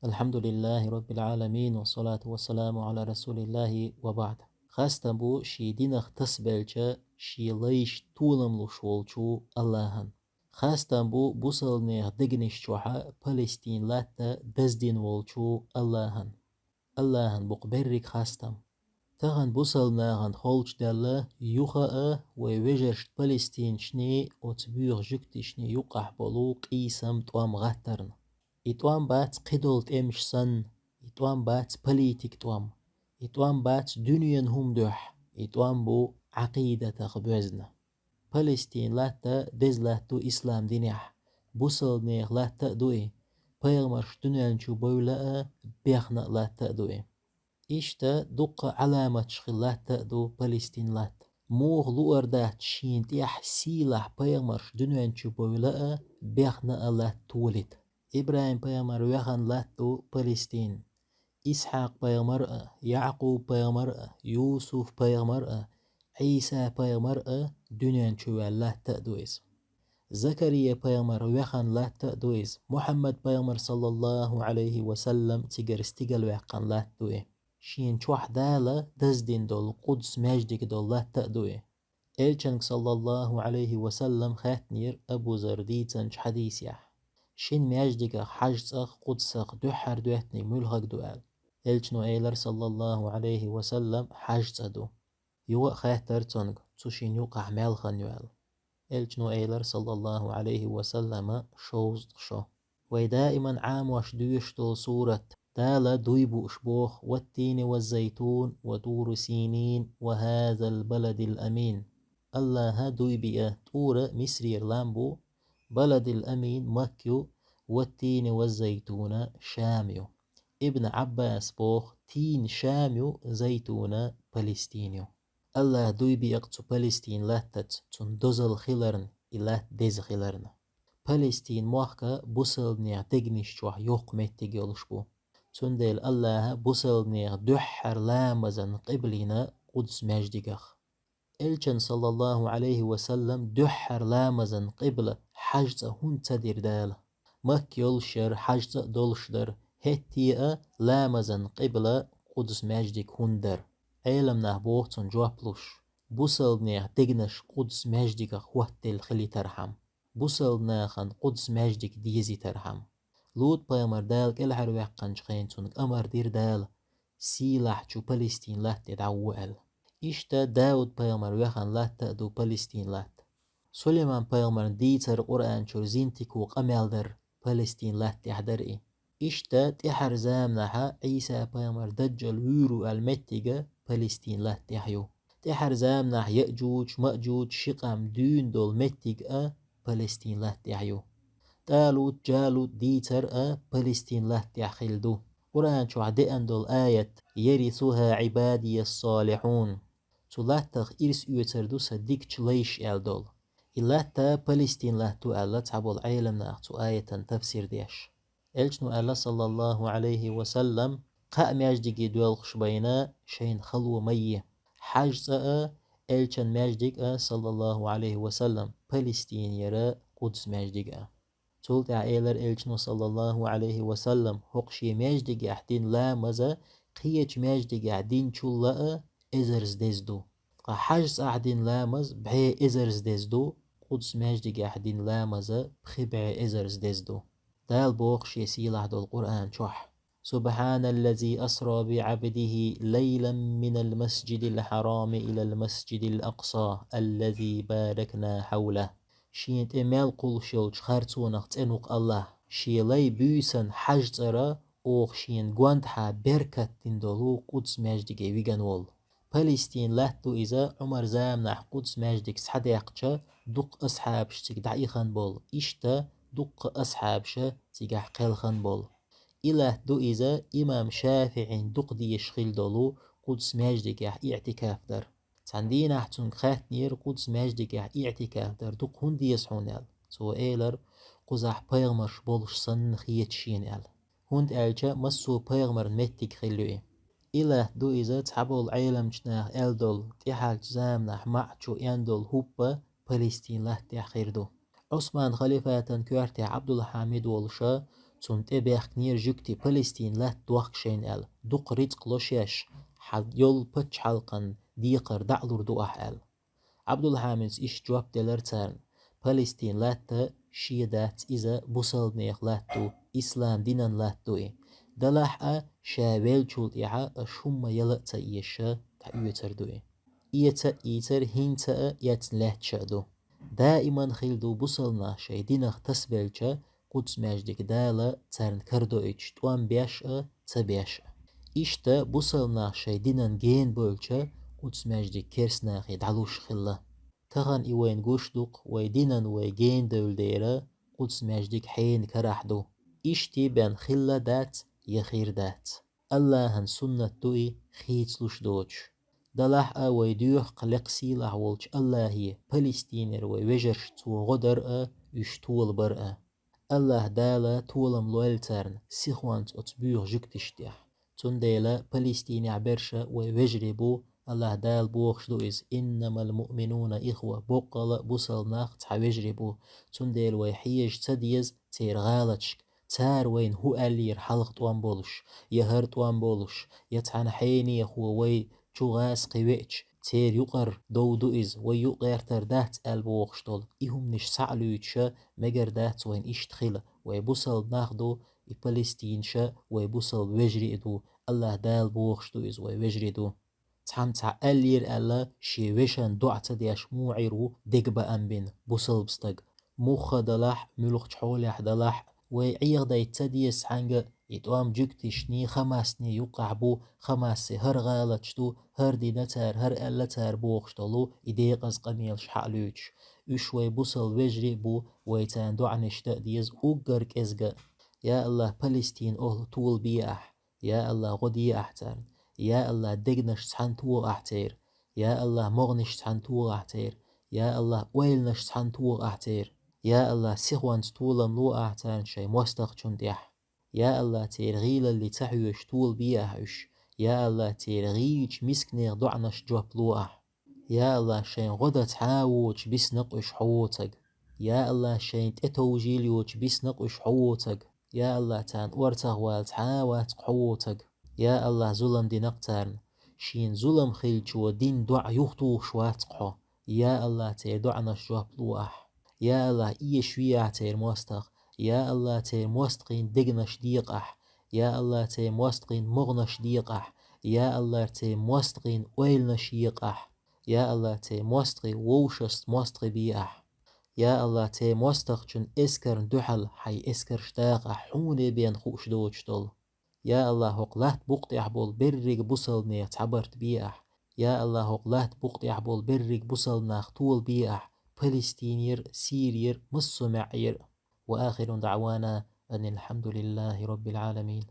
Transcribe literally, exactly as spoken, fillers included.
الحمد لله رب العالمين، والصلاة والسلام على رسول الله، وبعد. Хастам бу ший динах тасабелча, ший лайш толам луш волчу Аллахьан. Хастам бу бусалнех дегнаш чохьа Палестин латта даздин волчу Аллахьан. Аллахьан букъ берриг хастам. Тахан бусалнахан холчу делла юха а вай вежаршт палестинчни оцу буьйха жуьгтишни юкъахь болу къийсам тӀом гӀаттарна. И тӀом бац кхидолу тӀемаш санна, и тӀом бац политик тӀом, и тӀом бац дуьненан хӀума дуьхьа, и тӀом бу Ӏакъидатах боьзна. Палестин латта деза латта ду ислам динехь, бусалнех латта а ду и, пайхамарш дуьнен чу бевлла а, бехна а латта а ду и. Иштта дуккха Ӏаламаташ хилла латта а ду Палестин латта. Муха луъар дац шена тӀехь сийлахь пайхамарш дуьнен чу бевлла а, бехна а латта толийта. ИбрахӀим-пайхамар вехана латта ду Палестин. Исхьакъ-пайхамар а, Якъуб-пайхамар а, Юсуф-пайхамар а, Ӏийса-пайхамар а дуьнен чу ваьлла латта а ду иза. Закария-пайхамар вехана латта а ду иза. Мухьаммад-пайхамар, саллаллаху Ӏалайхи ва саллам, цигара стигала ваьккхина латта ду и. Шена чохь Дала даздина долу Къудс маьждиг долу латта а ду и. Элчанга, саллаллаху Ӏалайхи ва саллам, хаьттинера Абу Зар дийцинчу хьадисехь: «Шина маьждигах, Хьаьж-цӀах, Къудсах дуьххьара доьттинарг муьлхарг ду?» аьлла. Элчано элира, саллаллаху Ӏалайхи ва саллам: «Хьаьж-цӀа ду». Юха а хаьттира цуьнга, цу шина юкъахь мел хан ю аьлла. Элчано элира, саллаллаху Ӏалайхи ва саллама: «Шовзткъа шо». Вай даиман Ӏамош доьшуш долу сурат, Дала дуй бууш боху: «Ваттини ваззайтун, ва тури синин, ва хазал баладил амин». Аллаха дуй биа, ТӀура Мисрера лам бу, баладил амин Макка ю, ваттини ваззайтуна Шам ю. Ибн Ӏаббас боху: «Тин Шам ю, зайтуна Палестин ю». Аллаха дуй биа-кх цу Палестин латтаца, цунна дозалла хиларна, и латта деза хиларна. Палестин мохк бусалнех дегнаш чохь йоккха меттиг йолуш бу. Цундела Аллаха бусалнех дуьххьара ламазан къибла йина Къудс маьждигах. Элчан, саллаллаху Ӏалайхи ва саллам, дуьххьара ламазан къибла Хьаьж-цӀа хӀунда ца дира Дала? Макка йолуш яра, Хьаьж-цӀа а долуш дара, хӀетте а ламазан къибла Къудс маьждиг хӀунда дара? Ӏеламнах боху цунна жоп луш: бусалнех дегнаш Къудс маьждигах хӀоттаделла хилийтархьама, бусалнахана Къудс маьждиг дезийтархьама. Лут-пайхамар Дала кӀелхьарваьккхинчу хенахь цуьнга амар дира Дала: «Сийлахьчу Палестин латта тӀе дӀагӀо», – аьлла. Иштта Дауд-пайхамар вехана латта а ду Палестин латта. Сулайман-пайхамарна дийцара Къуръан чуьра зинтико къамел дара, Палестин латта тӀехь дара и. Иштта тӀаьхьара заманахьа Ӏийса-пайхамар Даджал вуьйр ву аьлла меттиг а Палестин латта тӀехь ю. ТӀаьхьара заманахь Яъджуж, Маъджуж ши къам дуьйна долу меттиг а Палестин латта тӀехь ю. ТӀалут, Джалут дийцар а Палестин латта тӀехь хилла ду. Къуръан чохь деана долу аят: «Ярисуха Ӏибадия ссалихьун». Цу латтах ирс оьцур ду сан дикачу лайш аьлла долу. И латта Палестин латта ду аьлла цхьаболу Ӏеламнаха цу аятан тафсир деш. Элчано аьлла, саллаллаху Ӏалайхи ва саллам: «Кхаа маьждиге доьлхуш байна, шайна хало ма е. Хьаьж-цӀа а, Элчан маьждиг а, саллаллаху Ӏалайхи ва саллам, Палестинера Къудс маьждиг а». Цул тӀаьхьа элира Элчано, саллаллаху Ӏалайхи ва саллам: «ХӀокху шен маьждигехь дина ламаз кхечу маьждигехь динчул а эзарза деза ду. Ткъа Хьаьж-цӀахь дина ламаз бӀе эзарза деза ду, Къудс маьждигехь дина ламаз пхи бӀе эзарза деза ду». Дала боху Шен сийлахь долу Къуръан чохь: «Субхьаналлази асра би Ӏабдихи лайлан минал масджидил хьарами илал масджидил акъса, аллази баракна хьавлаху». Шена тӀе мел кхуллуш йолчу харцонах цӀена ву-кх Аллах, Шен лай буьйсанна Хьаьж-цӀара оха Шена гондахьа беркат дина долу Къудс маьждиге вигна волу. Палестин латта ду иза Ӏумар заманахь Къудс маьждиг схьадаьккхича, дуккха асхьабаш цига дӀаихна болу, иштта дуккха асхьабаша цигахь кхелхина болу. И латта ду иза имам ШафиӀин дукха дезаш хилла долу Къудс маьждигехь иӀтикаф дар. Цхьана дийнахь цуьнга хаьттинера Къудс маьждигехь иӀтикаф дар дукха хӀунда деза хьуна аьлла. Цо элира: «Кхузахь пайхамарш болуш санна хета шена», – аьлла. ХӀунда аьлча массо а пайхамарна меттиг хилла ю и. И латта ду иза цхьаболу Ӏеламчу наха аьлла долу, тӀаьхьарчу заманахь маӀа чу эна долу хӀуппа Палестин латта тӀехь хир ду. Ӏусман халифатан коьртехь Ӏабдулхьамид волуша, Цунна тӀебаьхкинера жуьгтий Палестин латта дохка шайна аьлла, дукха рицкъ ло шаьш, хьан йолу пачхьалкхан декхар дӀалур ду ахь аьлла. Ӏабдулхьамидс иштта жоп делара царна: Палестин латта шен дац, иза бусалбанех латта ду, ислам динан латта ду и. Далахь а, ша веллачул тӀаьхьа аша хӀумма яла а ца эша, дӀаоьцур ду и. Эца а ийцар хӀинца а, эцна лаьтташ а ду. Даиман хилла ду бусалбанаш шайн динах тасабелча, Къудс-маьждиг Дала царна карадоуьйтуш, тӀом беш а, ца беш а. Иштта бусалбанаш шайн динан гена бевлча, Къудс-маьждиг керстанахе дӀалуш хилла. Тахана и вайна гуш ду-кх, вай динан вай гена девлла дера, Къудс-маьждиг хьенан карахь ду. Иштта бен хилла дац, я хир дац. АллахӀан суннат ду и, хийцалуш доцуш. Далахь а, вай доьху-кх лекха сийлахь волчу АллахӀе, Палестинера вай вежаршна Цо гӀо дар а, уьш толабар а. АллахӀ Дала толам лойла царна сихонца оцу боьха жуьгташна тӀехь. Цундела Палестинехь берш а вай вежарий бу, АллахӀ Дала бохуш ду иза: «Иннамал муъминуна ихва», боккъала а бусалба нах цхьа вежарий бу. Цундела вай хьежа ца деза церан гӀалаташка. Цара вайна хӀун аьллера хьалха тӀом болуш, я хӀара тӀом болуш, я цхьана хьенехо вай чу гӀазкхи веача, церан юкъара дов ду иза, вай юкъа гӀертар дац аьлла бохуш долу и хӀуманаш схьа а луьйчуша, мегар дац вайна иштта хила. Вай бусалба нах ду, и палестинаша вай бусалба вежарий а ду, АллахӀ Дала бохуш ду иза вай вежарий ду. Цхьамма цхьа аьллера аьлла, шен вешан доӀа ца деш муха Ӏийр ву дегабаам бина бусалба стаг? Муха далахь, муьлхачу хьолехь далахь, вай Ӏехадайта ца деза цхьаьнга, и тӀом жуьгташний, Хамасний юккъехь бу, Хамасе хӀара гӀалаташ ду, хӀара дина цара, хӀара аьлла цара бохуш долу и декъаза къамелаш хьа а луьйчуш. Уьш вай бусалба вежарий а бу, вай царна доӀанаш дан а деза уггар кӀезга а. Я АллахӀ, Палестин охӀла толабе ахь. Я АллахӀ, гӀо де ахь царна. Я АллахӀ, дегнаш цхьаьна тоха ахь церан. Я АллахӀ, могӀанаш цхьаьна тоха ахь церан. Я АллахӀ, ойланаш цхьаьна тоха ахь церан. Я АллахӀ, сихонца толам ло ахь царна шайн мостагӀчунна тӀехь. Я АллахӀ, церан гӀийлалле ца хьоьжуш толабе ахь уьш. Я АллахӀ, церан гӀийчу мисканех доӀанаш жоп ло ахь. Я АллахӀ, шайн гӀо дан цхьа а воцуш бисина-кх уьш хьо воцург. Я АллахӀ, шайна тӀетовжийла йоцуш бисина-кх уьш хьо воцург. Я АллахӀ, царна орцахвала цхьа а вац-кх хьо воцург. Я АллахӀ, зулам дина-кх царна. Шена зулам хиллачо дина доӀа юхатухуш вац-кх хьо. Я АллахӀ, церан доӀанаш жоп ло ахь. Я АллахӀ, эшаве ахь церан мостагӀа. Я АллахӀ, церан мостагӀийн дегнаш декъахь. Я АллахӀ, церан мостагӀийн могӀанаш декъахь. Я АллахӀ, церан мостагӀийн ойланаш екъахь. Я АллахӀ, церан мостагӀийн вовшашца мостагӀий бе ахь. Я АллахӀ, церан мостагӀчун эскарна дуьхьал хьайн эскарш дакъа ахь, хьуна бен хууш доцуш долу. Я АллахӀ, хӀокху латта букъа тӀехь болу берриг бусалбанех цхьабарт бе ахь. Я АллахӀ, хӀокху латта букъа тӀехь болу берриг бусалба нах толабе ахь, Палестинера, Сирера, массо а маьӀӀера. وآخر دعوانا أن الحمد لله رب العالمين.